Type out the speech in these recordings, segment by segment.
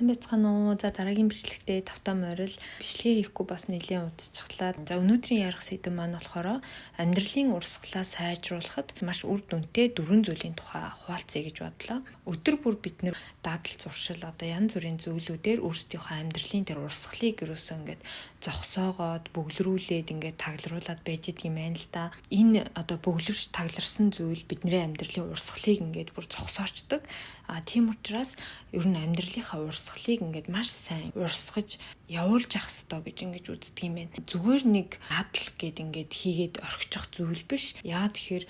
Сайн байцгаана уу? За, дараагийн бичлэгтээ тавтаа морил, бичлэгээ хийхгүй бас нэлээд удчихлаа. За, өнөөдрийн ярих сэдэв маань болохоор амьдралын урсгалаа сайжруулахад маш үр дүнтэй дөрвөн зүйлийн тухай хуваалцъя гэж бодлоо. Өдөр бүр бид нэр дадал зуршил, одоо янз бүрийн зүйлүүдээр өөрсдийнхөө амьдралын тэр урсгалыг ерөөсөө ингээд зогсоогоод, бөглөрүүлээд, ингээд тагларуулад байж идэг юм байна л да. Энэ одоо бөглөрч тагларсан зүйл бидний амьдралын урсгалыг ингээд бүр зогсоочдөг. А тийм учраас ер нь амьдралынхаа урсгалыг ингээд маш сайн урсгаж явуулж явах ёстой гэж ингэж үздэг юм байна. Зүгээр нэг дадал гээд ингээд хийгээд орхичих зүйл биш. Яа тэгэхээр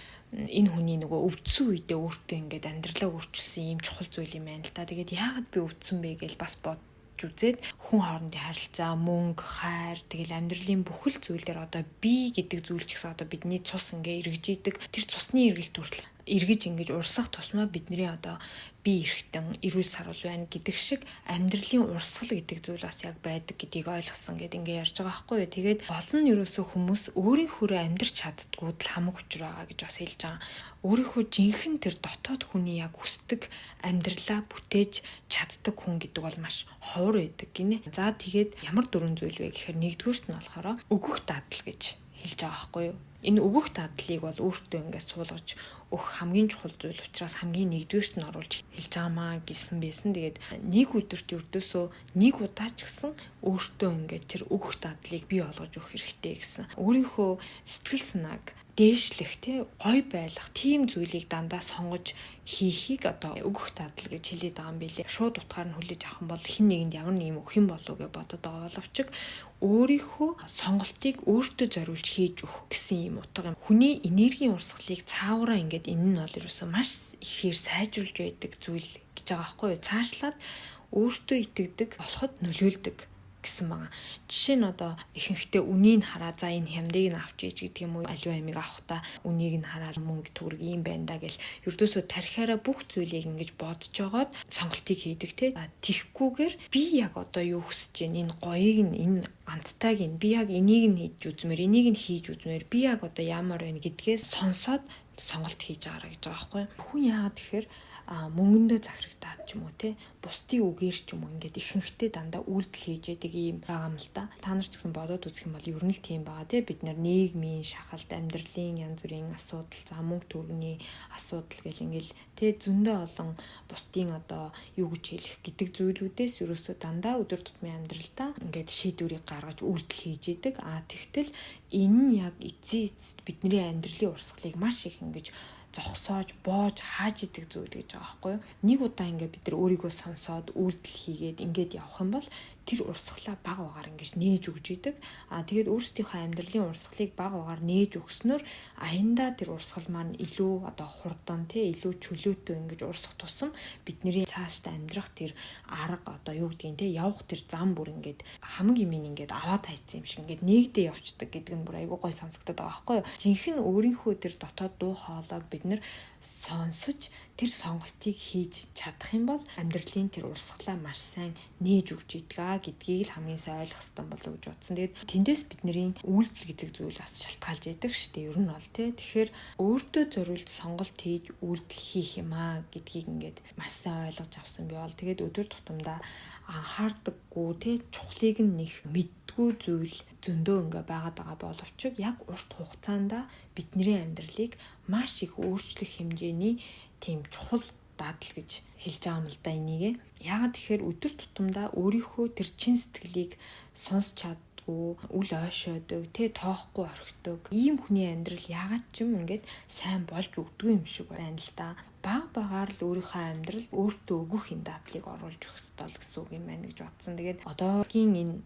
энэ хүний нөгөө өвдсөн үедээ өөртөө ингээд амьдралаа өөрчилсөн ийм чухал зүйл юм байна л да. Тэгээд яагаад би өвдсөн бэ гэж бас бод үзээд, хүн хоорондын харилцаа, мөнгө, хайр, тэгэл амьдралын бүхэл зүйл дээр одоо би гэдэг зүйл ч гэсэн одоо бидний цус ингээ эргэж идэг. Тэр цусны эргэлт хүртэл эргэж ингэж урсгах тусмаа бидний одоо би эрхтэн, эрүүл саруул байна гэдэг шиг амьдралын урсгал гэдэг зүйл бас яг байдаг гэдгийг ойлгосон гэд ингээ ярьж байгаа байхгүй юу. Тэгээд гол нь ерөөсөө хүмүүс өөрийнхөөрөө амьдрч чаддгууд л хамаг учир байгаа гэж бас хэлж байгаа. Өөрийнхөө жинхэнэ тэр дотоод хүний яг хүсдэг амьдралаа бүтээж чаддаг хүн гэдэг бол маш ховор байдаг гинэ. За, тэгээд ямар дөрвөн зүйл вэ гэхээр нэгдүгээрт нь болохоор өгөх дадал гэж хэлж байгаа байхгүй юу. Энэ өгөх дадлыг бол өөртөө ингээд суулгаж өгөх хамгийн чухал зүйл учраас хамгийн нэгдүгээрт нь оруулж хэлж байгаамаа гэсэн байсан. Тэгээд нэг өдөрт ердөөсөө нэг удаа ч гэсэн өөртөө ингээд тэр өгөх дадлыг бий болгож өгөх хэрэгтэй гэсэн. Өөрийнхөө сэтгэл санааг дээшлэх, те, гой байлах тийм зүйлийг дандаа сонгож хийхийг одоо өгөх дадал гэж хэлээд байгаа юм билээ. Шууд утгаар нь хүлээж авах юм бол хэн нэгэнд ямар нэг юм өгөх юм болов гэж бодод байгаа боловч өөрийнхөө сонголтыг өөртөө зориулж хийж өгөх гэсэн юм утга юм. Хүний энергийн урсгалыг цаавраа ингээд энэ нь бол ерөөсөө маш ихээр сайжруулж байдаг зүйл гэж байгаа байхгүй юу? Цаашлаад өөртөө итгэдэг болоход нөлөөлдөг гэсэн байгаа. Жишээ нь одоо ихэнхдээ үнийг хараа, за, энэ хямдыг нь авч иж гэдэг юм уу, аливаа юмыг авахдаа үнийг нь хараад, мөнгө төгрөг юм байна да гэл ердөөсөө тархиараа бүх зүйлийг ингэж бодож жогоод сонголтыг хийдэг, те. Тэгхгүйгээр би яг одоо юу хүсэж байна, энэ гоёыг нь, энэ амттайг нь, би яг энийг нь хийж үзмээр, энийг нь хийж үзмээр, би яг одоо ямар байна гэдгээ сонсоод сонголт хийж байгаараа гэж байгаа байхгүй. Хүн яагаад тэгэхээр мөнгөндөө захирагдаад ч юм уу, те, бусдын үгээр ч юм уу ингээд ихэнхдээ дандаа үйлдэл хийж яадаг юм байгаа юм л да. Та нар ч гэсэн бодоод үзэх юм бол ер нь л тийм байгаа, те. Бид нар нийгмийн шахалт, амьдралын янз бүрийн асуудал, за, мөнгө төгрөгийн асуудал гэл ингээл, те, зөндөө олон бусдын одоо юу гэж хэлэх гэдэг зүйлүүдээс ерөөсөө дандаа өдөр тутмын амьдралдаа ингээд шийдвэрийг гаргаж үйлдэл хийж идэг. А тэгтэл энэ нь яг эцсийн эцэст бидний амьдралын урсгалыг маш их ингэж зогсоож, боож, хааж идэг зүйл гэж байгаа байхгүй юу. Нэг удаа ингээд бид нар өөрийгөө сонсоод үйлдэл хийгээд ингээд явах юм бол тэр урсгалаа баг багаар ингэж нээж өгч идэг. А тэгээд өөрсдийнхөө амьдралын урсгалыг баг багаар нээж өгснөөр аяндаа тэр урсгал маань илүү одоо хурдан, тий, илүү чөлөөтэй ингэж урсгах тусам бидний цаашдаа амьдрах тэр арга, одоо юу гэдгийг, тий, явах тэр зам бүр ингээд хамаг юм ингээд аваад хайцсан юм шиг ингээд нэгдээ явцдаг гэдэг нь бүр айгуу гой сонсогдоод байгаа байхгүй юу. Жинхэнэ өөрийнхөө тэр дотоод дуу хоолойг бид нэр сонсож тэр сонголтыг хийж чадах юм бол амьдралын тэр урсгалаа маш сайн нээж өгч идэг гэдгийг л хамгийн сайн ойлгох хэрэгтэй болов уу гэж бодсон. Тэгээд тэндээс бидний үйлдэл гэдэг зүйл бас шалтгаалж идэг шүү дээ. Ер нь бол, тий. Тэгэхээр өөртөө зориулж сонголт хийж үйлдэл хийх юм аа гэдгийг ингээд маш сайн ойлгож авсан би бол. Тэгээд өдөр тутамдаа анхаардаггүй, тий, чухлыг нь нэх мэддгүү зүйл зөндөө ингээ байгаад байгаа боловч яг урт хугацаанд бидний амьдралыг маш их өөрчлөх хэмжээний тийм чухал дадал гэж хэлж байгаа юм л да энийг. Яагаад тэгэхээр өдөр тутамдаа өөрийнхөө тэр чин сэтгэлийг сонсч чаддгүй, үл ойшоодог, тэ, тоохгүй орхидог. Ийм хүний амьдрал яагаад ч юм ингээд сайн болж өгдгүй юм шиг байна л да. Баг багаар л өөрийнхөө амьдрал өөртөө өгөх энэ дадлыг оруулж өгөх ёстой л гэсэн үг юм байна гэж бодсон. Тэгээд одоогийн энэ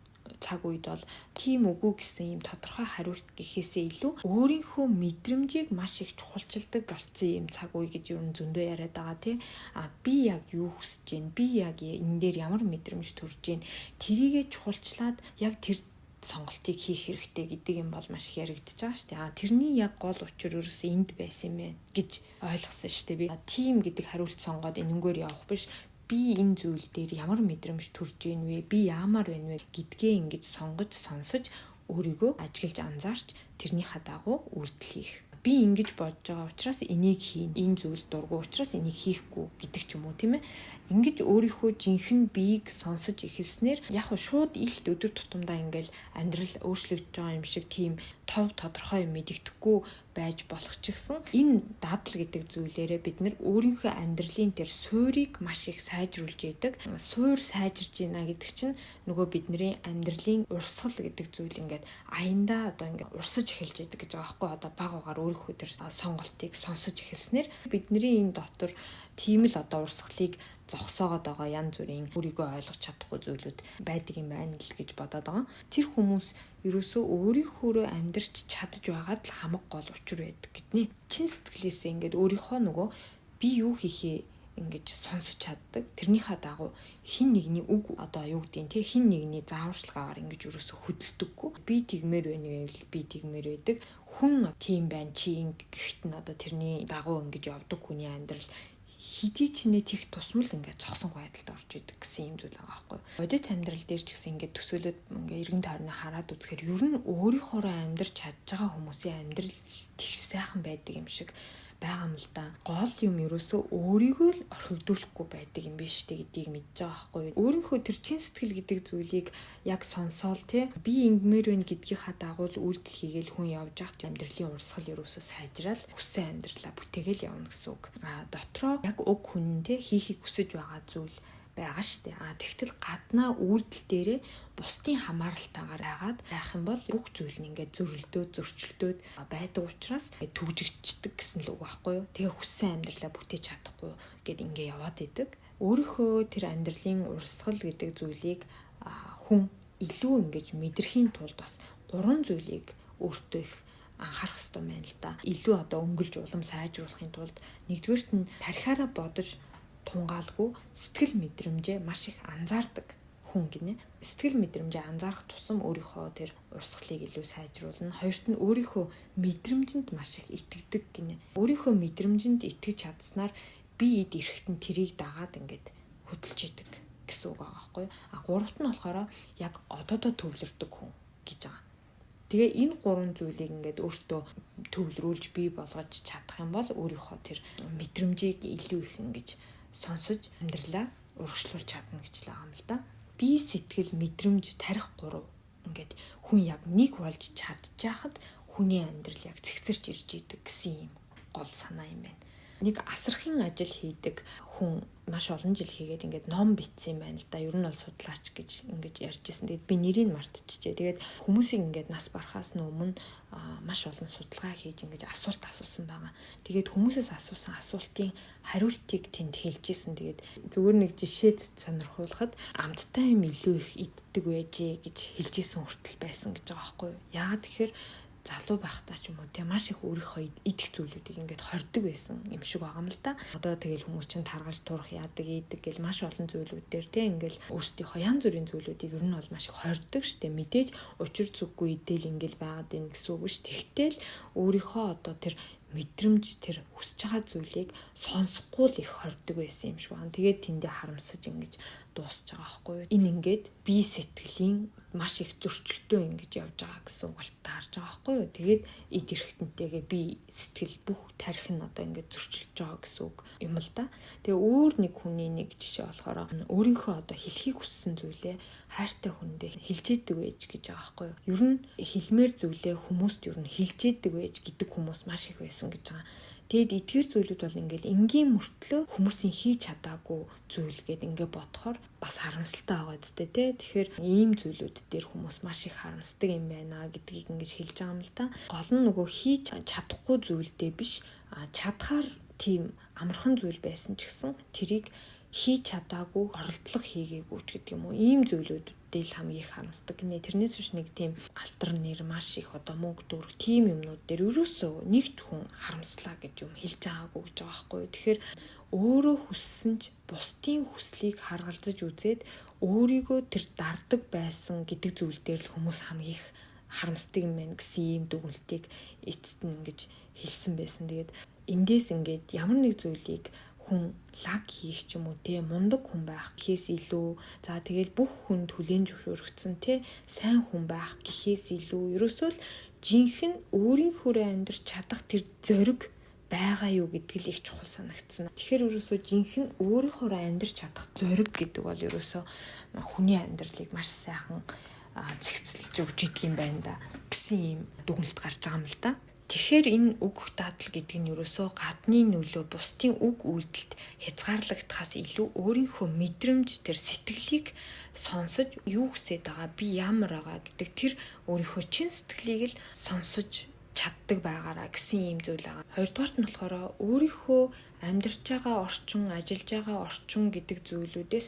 цаг үед бол тийм үгүй гэсэн ийм тодорхой хариулт гэхээсээ илүү өөрийнхөө мэдрэмжийг маш их чухалчилдаг болсон ийм цаг үе гэж юу зөндөө яриад байгаа, тий. А би яг юу хүсэж байна? Би яг энэ дээр ямар мэдрэмж төрж байна? Тэрийгэ чухалчлаад яг тэр сонголтыг хийх хэрэгтэй гэдэг юм бол маш их яригдчихэж байгаа шүү дээ. А тэрний яг гол учир ерөөсөө энд байсан юм байна гэж ойлгосон шүү дээ би. Тийм гэдэг хариулт сонгоод энэнгээр явах биш, би энэ зүйл дээр ямар мэдрэмж төрж ийн вэ? Би яамаар байна вэ гэдгээ ингэж сонгож сонсож, өөрийгөө ажиглаж анзаарч тэрнийхээ дагуу үйлдэл хийх. Би ингэж бодож байгаа учраас энийг хийн. Энэ зүйл дургүй учраас энийг хийхгүй гэдэг ч юм уу, тийм ээ. Ингэж өөрийнхөө жинхэнэ биеийг сонсож эхэлснээр яг нь шууд илт өдөр тутамдаа ингээл амьдрал өөрчлөгдөж байгаа юм шиг тийм тов тодорхой юм мэдэгдэхгүй байж болох ч гэсэн энэ дадал гэдэг зүйлээрээ бид нар өөрийнхөө амьдралын тэр суурийг маш их сайжруулж идэг. Суур сайжирж байна гэдэг чинь нөгөө бидний амьдралын урсгал гэдэг зүйл ингээд аяндаа одоо ингээд урсаж эхэлж идэг гэж байгаа байхгүй, одоо баг багаар өөрийнхөө тэр сонголтыг сонсож эхэлснээр бидний энэ дотор тийм л одоо урсгалыг зогсоогоод байгаа янз бүрийн өөрийгөө ойлгож чадахгүй зүйлүүд байдаг юм байна л гэж бодоод байгаа. Тэр хүмүүс ерөөсөө өөрийнхөөрөө амьдрч чадж байгаад л хамаг гол учир байдаг гэднэ. Чин сэтгэлээсээ ингээд өөрийнхөө нөгөө би юу хийхээ ингэж сонсож чаддаг. Тэрнийхээ дагуу хэн нэгний үг одоо юу гэдгийг те, хэн нэгний зааварчилгаагаар ингэж ерөөсө хөдөлдөггүй. Би тэгмээр байна гэвэл би тэгмээр байдаг. Хүн тийм байна, чи ингэхт нь одоо тэрний дагуу ингэж явдаг хүний амьдрал хэдий ч нэ тех тусмал ингээд зогсонгүй байдалд орж идэг гэсэн юм зүйл байгаа байхгүй. Бодит амьдрал дээр ч гэсэн ингээд төсөөлөд ингээд эргэн тойрноо хараад үзэхээр ер нь өөрийнхөөрөө амьдрч чадж байгаа хүмүүсийн амьдрал тэгш сайхан байдаг юм шиг байгаа юм л да. Гол юм ерөөсөө өөрийгөө л орхигдуулахгүй байдаг юм биш үү гэдгийг мэдж байгаа байхгүй юу. Өөрийнхөө тэр чин сэтгэл гэдэг зүйлийг яг сонсоол те, би ингэмээр байна гэдгийнхаа дагуу л үйлдэл хийгээл хүн явж байхад амьдралын урсгал ерөөсөө сайжраал хүссэн амьдралаа бүтээгээл явна гэсэн үг. А дотроо яг уг хүн те хийхийг хүсэж байгаа зүйл байгаа штэ. А тэгтэл гаднаа үйлдэл дээрээ бусдын хамааралтайгаар байгаад байх юм бол бүх зүйл нь ингээд зөрөлдөөд зөрчилдөөд байдаг учраас түгжигдчихдэг гэсэн л үг байхгүй юу. Тэгээ хүссэн амьдралаа бүтээж чадахгүй гэд ингээ яваад идэг. Өөрийнхөө тэр амьдралын урсгал гэдэг зүйлийг хүн илүү ингэж мэдрэхийн тулд бас гурван зүйлийг өөртөө их анхаарах хэрэгтэй байна л да. Илүү одоо өнгөлж улам сайжруулахын тулд нэгдүгээрт нь тархиараа бодож тунгаалгүй сэтгэл мэдрэмжээ маш их анзаардаг хүн гинэ. Сэтгэл мэдрэмжээ анзаарах тусам өөрийнхөө тэр урсгалыг илүү сайжруулна. Хоёрт нь өөрийнхөө мэдрэмжинд маш их итгэдэг гинэ. Өөрийнхөө мэдрэмжинд итгэж чадсанаар би эд эрэхтэн тэрийг дагаад ингээд хөдөлж идэг гэсэн үг байгаа байхгүй юу? А гуравт нь болохоор яг одоодоо төвлөрдөг хүн гэж байгаа. Тэгээ энэ гурван зүйлийг ингээд өөртөө төвлөрүүлж бий болгож чадах юм бол өөрийнхөө тэр мэдрэмжийг илүү их ингэж сонсож амьдралаа урагшлуулж чадна гэж л байгаа юм л да. Би сэтгэл, мэдрэмж, тарих гурав ингээд хүн яг нэг болж чадчихахад хүний амьдрал яг цэгцэрч ирж идэг гэсэн юм гол санаа юм байна. Нэг асархын ажил хийдэг хүн маш олон жил хийгээд ингээд ном бичсэн юм байна л да. Ер нь бол судлаач гэж ингэж ярьж ирсэн. Тэгээд би нэрийг мартчихжээ. Тэгээд хүмүүсийг ингээд нас барахаас өмнө маш олон судалгаа хийж ингэж асуулт асуусан байгаа. Тэгээд хүмүүсээс асуусан асуултын хариултыг тэнд хэлж исэн. Тэгээд зүгээр нэг жишээд сонирхуулахад амттай юм илүү их иддэг байжээ гэж хэлж исэн хүртэл байсан гэж байгаа байхгүй юу. Яагаад тэгэхээр залуу байхдаа ч юм уу те маш их өөрийнхөө идэх зүйлүүдийг ингээд хордог байсан юм шиг байгаа юм л да. Одоо тэгэл хүмүүс чинь таргаж турах яадаг ийдэг гэл маш олон зүйлүүд дээр те ингээл өөрсдийнхөө янз бүрийн зүйлүүдийг ер нь бол маш их хордог штэ. Мэдээж учир зүггүй идэл ингээл байгаад байна гэсэн үг биш. Тэгтэл өөрийнхөө одоо тэр мэдрэмж, тэр хүсэж байгаа зүйлийг сонсохгүй л их хордог байсан юм шиг байна. Тэгээд тэндээ харамсаж ингэж дуусч байгаа байхгүй юу. Энэ ингээд бие сэтгэлийн маш их зөрчилдөө ингэж явж байгаа гэсэн үг бол таарж байгаа байхгүй юу. Тэгээд эд эрхтэнтэйгээ би сэтгэл бүх тарих нь одоо ингэж зөрчилж байгаа гэсэн үг юм л да. Тэгээ өөр нэг хүний нэг жишээ болохоор өөрийнхөө одоо хэлхийг хүссэн зүйлээ хайртай хүндээ хэлж идэг байж гэж байгаа байхгүй юу. Ер нь хэлмээр зүйлээ хүмүүст ер нь хэлж идэг байж гэдэг хүмүүс маш их байсан гэж байгаа. Тэгээд эдгээр зүйлүүд бол ингээл энгийн мөртлөө хүмүүсийн хийж чадаагүй зүйл гээд ингээ бодохоор бас харамсалтай байгаа зү тэ. Тэгэхээр ийм зүйлүүд дээр хүмүүс маш их харамсдаг юм байна гэдгийг ингэж хэлж байгаа юм л да. Гол нь нөгөө хийж чадахгүй зүйлдээ биш, чадхаар тийм амархан зүйл байсан ч гэсэн тэрийг хийж чадаагүй, оролдлого хийгээгүй ч гэдэг юм уу. Ийм зүйлүүд дээл хамгийн их харамсдаг гинэ. Тэрнээс биш нэг тийм алтар нэр, маш их одоо мөнгө төгрөг тийм юмнууд дээр ерөөсөө нэг ч хүн харамслаа гэж юм хэлж байгаагүй гэж байгаа байхгүй юу. Тэгэхээр өөрөө хүссэн ч бусдын хүслийг харгалзаж үзээд өөрийгөө тэр дарддаг байсан гэдэг зүйл дээр л хүмүүс хамгийн их харамсдаг юм байна гэсэн ийм дүгнэлтийг эцэст нь ингэж хэлсэн байсан. Тэгээд эндээс ингээд ямар нэг зүйлийг хүн лаг хийх ч юм уу те, мундаг хүн байх гэхээс илүү, за тэгэл бүх хүнд хүлээн зөвшөөрөгдсөн те сайн хүн байх гэхээс илүү ерөөсөө л жинхэнэ өөрийнхөөрөө амьдрч чадах тэр зориг байгаа юу гэдэг л их чухал санагдсан. Тэгэхээр ерөөсөө жинхэнэ өөрийнхөөрөө амьдрч чадах зориг гэдэг бол ерөөсөө хүний амьдралыг маш сайхан зэгцэлж өгч идэг юм байна да гэсэн ийм дүгнэлт гарч байгаа юм л да. Тэгэхээр энэ өгөх дадал гэдэг нь ерөөсөө гадны нөлөө, бусдын үг үйлдэлд хязгаарлагдахаас илүү өөрийнхөө мэдрэмж, тэр сэтгэлийг сонсож, юу хүсээд байгаа, би ямар байгаа гэдэг тэр өөрийнхөө чин сэтгэлийг л сонсож чаддаг байгаараа гэсэн ийм зүйл байгаа. Хоёрдугаарт нь болохоор өөрийнхөө амьдарч байгаа орчин, ажиллаж байгаа орчин гэдэг зүйлүүдээс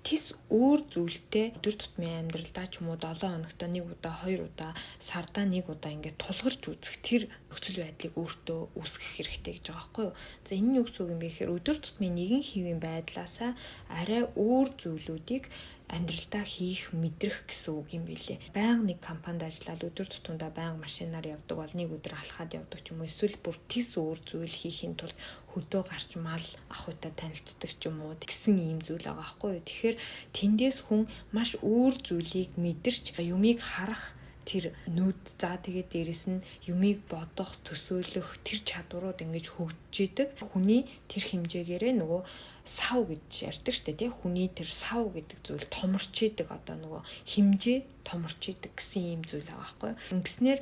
тис өөр зүйлтэй өдөр тутмын амьдралдаа ч юм уу 7 хоногт нэг удаа, 2 удаа, сардаа нэг удаа ингээд тулгарч үзэх тэр нөхцөл байдлыг өөртөө үүсгэх хэрэгтэй гэж байгаа байхгүй юу. За, энэ нь юу гэсэн үг юм бэ гэхээр өдөр тутмын нэгэн хэвийн байдлаасаа арай өөр зүйлүүдийг амьдралдаа хийх, мэдрэх гэсэн үг юм билээ. Байнга нэг компанид ажиллаад өдөр тутамдаа байнга машинаар явдаг бол нэг өдөр алхаад явдаг ч юм уу, эсвэл бүр тис өөр зүйл хийхийн тулд хөдөө гарч мал ахуйтай танилцдаг ч юм уу гэсэн ийм зүйл байгаа байхгүй юу. Тэгэхээр тэндээс хүн маш өөр зүйлийг мэдэрч, юмыг харах тэр нүд, за тэгээд дээрэс нь юмыг бодох, төсөөлөх тэр чадварууд ингэж хөгжиж идэг. Хүний тэр хэмжээгээрээ нөгөө сав гэж ярьдаг штэ, тий, хүний тэр сав гэдэг зүйл томорч идэг, одоо нөгөө хэмжээ томорч идэг гэсэн ийм зүйл байгаа байхгүй. Ингэснээр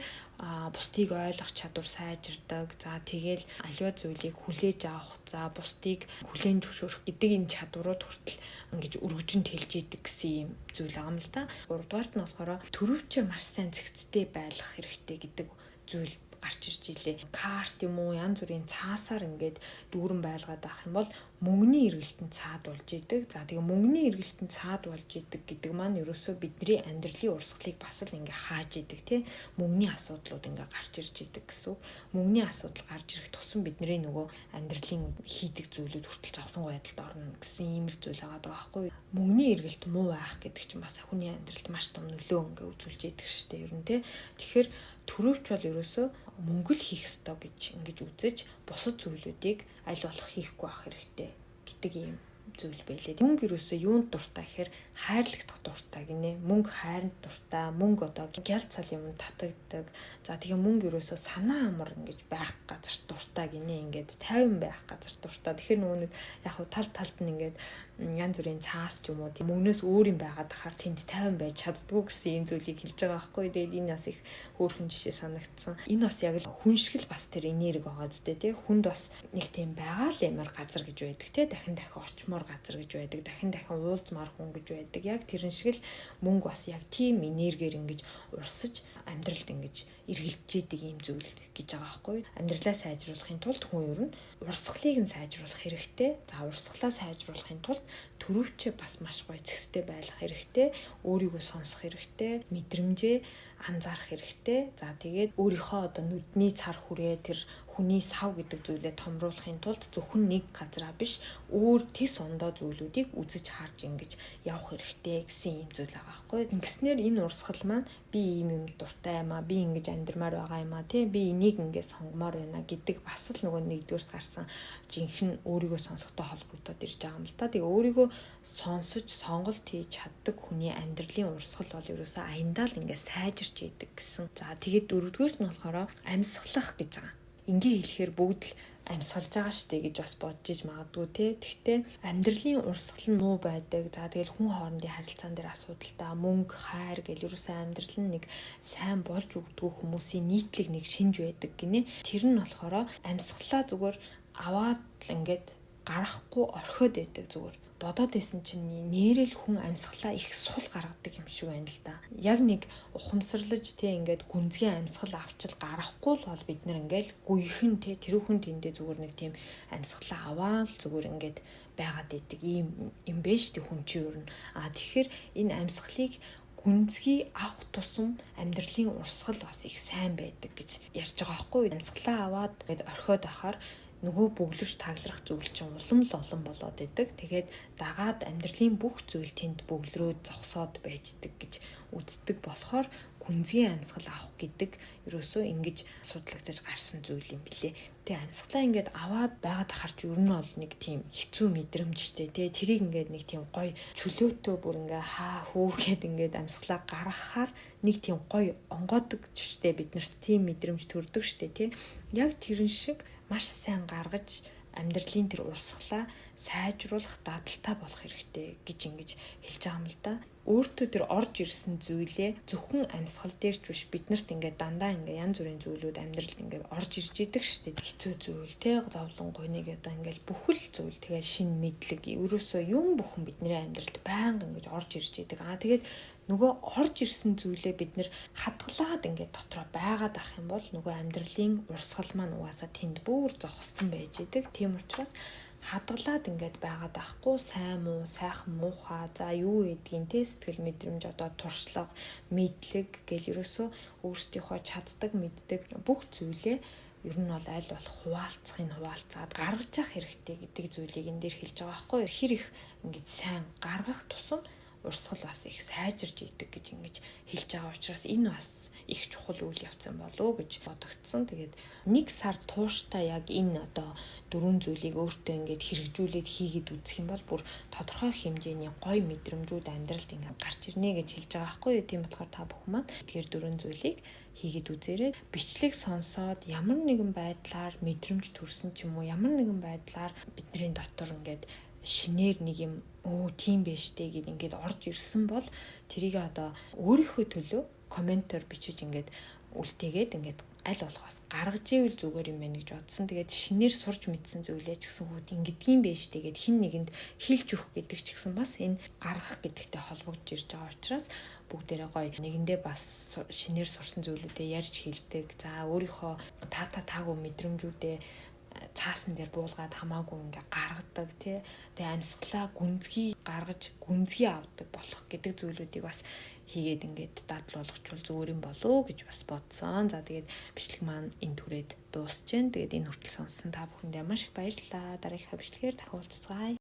бусдыг ойлгох чадвар сайжирдаг. За, тэгэл аливаа зүйлийг хүлээж авах, за бусдыг хүлээн зөвшөөрөх гэдэг энэ чадварууд хүртэл ингэж өргөжин тэлж идэг гэсэн ийм зүйл байгаа юм л да. Гуравдугаарт нь болохоор төрөвчөө маш сайн зэгцтэй байлгах хэрэгтэй гэдэг зүйл гарч ирж илээ. Карт юм уу, янз бүрийн цаасаар ингээд дүүрэн байлгаад авах юм бол мөнгөний эргэлтэнд цаад болж идэг. За, тэгээ мөнгөний эргэлтэнд цаад болж идэг гэдэг маань ерөөсөө бидний амьдралын урсгалыг бас л ингээ хааж идэг, тий. Мөнгөний асуудлууд ингээ гарч ирж идэг гэсэн үг. Мөнгөний асуудал гарч ирэх тусам бидний нөгөө амьдралын хийдэг зүйлүүд хүртэл зогсонгүй байдалд орно гэсэн ийм л зүйл байгаа байхгүй юу. Мөнгөний эргэлт муу байх гэдэг чинь бас хүний амьдралд маш том нөлөө ингээ үзүүлж идэг шүү дээ ер нь, тий. Тэгэхээр төрөвч бол ерөөсөө мөнгө л хийх ёстой гэж ингэж үзэж, бусад зүйлүүдийг аль болох хийхгүй байх хэрэгтэй гэдэг ийм зүйл байлээ. Мөнгө ерөөсөө юунд дуртай гэхээр хайрлагдах дуртай гинэ. Мөнгө хайранд дуртай, мөнгө одоо гял цал юм татагддаг. За, тэгээ мөнгө ерөөсөө санаа амар ингэж байх газар дуртай гинэ. Ингээд тайван байх газар дуртай. Тэгэхээр нөгөө нэг яг хав тал талд нь ингээд янз бүрийн цаас ч юм уу, тийм мөнгнөөс өөр юм байгаад ахаар тэнд тайван байж чаддгүй гэсэн ийм зүйлийг хэлж байгаа байхгүй. Тэгээд энэ бас их хөөрхөн жишээ санагдсан. Энэ бас яг л хүн шиг л бас тэр энерги байгаа зү, тий. Хүнд бас нэг тийм байгаа л ямар газар гэж байдаг, тий. Дахин дахин очмоор газар гэж байдаг. Дахин дахин уулзмаар хүн гэж байдаг. Яг тэрэн шиг л мөнгө бас яг тийм энергиэр ингэж урсаж, амьдралд ингэж эргэлдэж идэг ийм зүйл гэж байгаа байхгүй. Амьдралаа сайжруулахын тулд хүн ер нь урсгалыг нь сайжруулах хэрэгтэй. За, урсгалаа сайжруулахын тулд төрөвчөө бас маш гоё зэгстэй байх хэрэгтэй. Өөрийгөө сонсох хэрэгтэй, мэдрэмжээ анзаарах хэрэгтэй. За, тэгээд өөрийнхөө одоо нүдний цар хүрээ, тэр хүний сав гэдэг зүйлээ томруулахын тулд зөвхөн нэг газараа биш, өөр тис ондоо зүйлүүдийг үзэж харж ингэж явах хэрэгтэй гэсэн ийм зүйл байгаа байхгүй. Ингэснээр энэ урсгал маань би ийм юм дуртай юм аа, би ингэж амьдрмаар байгаа юм аа, тий, би энийг ингэ сонгомоор байна гэдэг бас л нөгөө нэгдүгээрт гарсан жинхэнэ өөрийгөө сонсохтой холбогдоод ирж байгаа юм л та. Тэгээ өөрийгөө сонсож сонголт хийж чаддаг хүний амьдралын урсгал бол ерөөсөө аяндаа л ингэ сайжирч идэг гэсэн. За, тэгээд дөрөвдүгээрт нь болохоор амьсгалах гэж байгаа. Ингээ хэлэхээр бүгд л амьсгалж байгаа штэ гэж бас бодож иж магадгүй, те. Тэгтээ амьдралын урсгал нь муу байдаг. За, тэгэл хүн хоорондын харилцаан дээр асуудалтай, мөнгө, хайр гэл ерөөсөө амьдрал нь нэг сайн болж өгдгөө хүмүүсийн нийтлэг нэг шинж байдаг гинэ. Тэр нь болохоор амьсгалаа зүгээр аваад л ингээд гарахгүй орхиод байдаг зүгээр. Бодоод байсан чинь нэрэл хүн амьсгалаа их сул гаргадаг юм шиг байна л да. Яг нэг ухамсарлаж, те, ингээд гүнзгий амьсгал авчил гаргахгүй л бол бид нар ингээл гүйхэн, те, тэрүүхэн тэндээ зүгээр нэг тийм амьсгалаа аваад зүгээр ингээд байгаад идэг ийм юм бэ шүү дээ хүн чинь ер нь. А тэгэхээр энэ амьсгалыг гүнзгий авах тусам амьдралын урсгал бас их сайн байдаг гэж ярьж байгаа байхгүй юу? Амьсгалаа аваад ингээд орхиод ахаар нөгөө бөглөрч тагларах зүйл чинь улам л олон болоод идэг. Тэгээд дагаад амьдралын бүх зүйл тэнд бөглөрөөд зогсоод байждаг гэж үздэг болохоор гүнзгий амьсгал авах гэдэг ерөөсөө ингэж судлагдаж гарсан зүйл юм билээ. Тэгээ амьсгалаа ингээд аваад байгаад ахаар ч ер нь бол нэг тийм хэцүү мэдрэмжтэй, тий. Тэрийг ингээд нэг тийм гоё чөлөөтөө бүр ингээ хаа хүү гэд ингээд амьсгалаа гаргахаар нэг тийм гоё онгоодог штэ, биднэрт тийм мэдрэмж төрдөг штэ, тий. Яг тэрэн шиг маш сайн гаргаж, амьдралын тэр урсгалаа сайжруулах дадалтай болох хэрэгтэй гэж ингэж хэлж байгаа юм л да. Өөртөө тэр орж ирсэн зүйлээ зөвхөн амьсгал дээр ч биш, биднэрт ингээд дандаа ингээд янз бүрийн зүйлүүд амьдралд ингээд орж ирж идэг шүү дээ. Хэцүү зүйл, те, зовлон, гуниг, одоо ингээд бүхэл зүйл, тэгээд шинэ мэдлэг, ерөөсөө юм бүхэн бидний амьдралд байнга ингэж орж ирж идэг. Аа, тэгээд нөгөө орж ирсэн зүйлээ бид нэр хадгалаад ингээд дотроо байгаад ах юм бол нөгөө амьдралын урсгал маань угаасаа тэнд бүр зогссон байж идэг. Тийм учраас хадгалаад ингээд байгаад байхгүй, сайн муу, сайхан муухай, за юу гэдгийг те, сэтгэл мэдрэмж, одоо туршлага, мэдлэг гэл ерөөсөө өөрсдийнхөө чаддаг, мэддэг бүх зүйлээ ер нь бол аль болох хуваалцахыг хуваалцаад гаргаж явах хэрэгтэй гэдэг зүйлийг энэ дээр хэлж байгаа байхгүй юу. Хэр их ингэж сайн гаргах тусам урсгал бас их сайжирч идэг гэж ингэж хэлж байгаа учраас энэ бас их чухал үйл явц юм болов уу гэж бодогдсон. Тэгээд нэг сар тууштай яг энэ одоо дөрвөн зүйлийг өөртөө ингээд хэрэгжүүлээд хийгээд үзэх юм бол бүр тодорхой хэмжээний гоё мэдрэмжүүд амьдралд ингээд гарч ирнэ гэж хэлж байгаа байхгүй юу. Тийм болохоор та бүхэн маань тэгэхээр дөрвөн зүйлийг хийгээд үзээрэй. Бичлэг сонсоод ямар нэгэн байдлаар мэдрэмж төрсөн ч юм уу, ямар нэгэн байдлаар бидний дотор ингээд шинээр нэг юм өө тийм байж тээ гэд ингээд орж ирсэн бол тэрийг одоо өөрийнхөө төлөө комментоор бичиж ингээд үлдээгээд ингээд аль болох бас гаргаж ивэл зүгээр юм байна гэж бодсон. Тэгээд шинээр сурч мэдсэн зүйлээ ч гэсэн хүүд ингэдгийм байж тэгээд хэн нэгэнд хэлж өгөх гэдэг ч гэсэн бас энэ гаргах гэдэгтэй холбогдож ирж байгаа учраас бүгдээрээ гоё нэгэндээ бас шинээр сурсан зүйлүүдээ ярьж хэлдэг. За, өөрийнхөө тата таагүй мэдрэмжүүдээ цаасан дээр буулгаад хамаагүй ингээ гаргадаг, тий. Тэгээ амьсгалаа гүнзгий гаргаж, гүнзгий авдаг болох гэдэг зүйлүүдийг бас хийгээд ингээд дадал болгочвол зүгээр юм болов уу гэж бас бодсон. За, тэгээд бичлэг маань энэ түрээд дуусч байна. Тэгээд энэ хүртэл сонссон та бүхэндээ маш их баярлалаа. Дараагийнхаа бичлэгээр дахин уулзцгаая.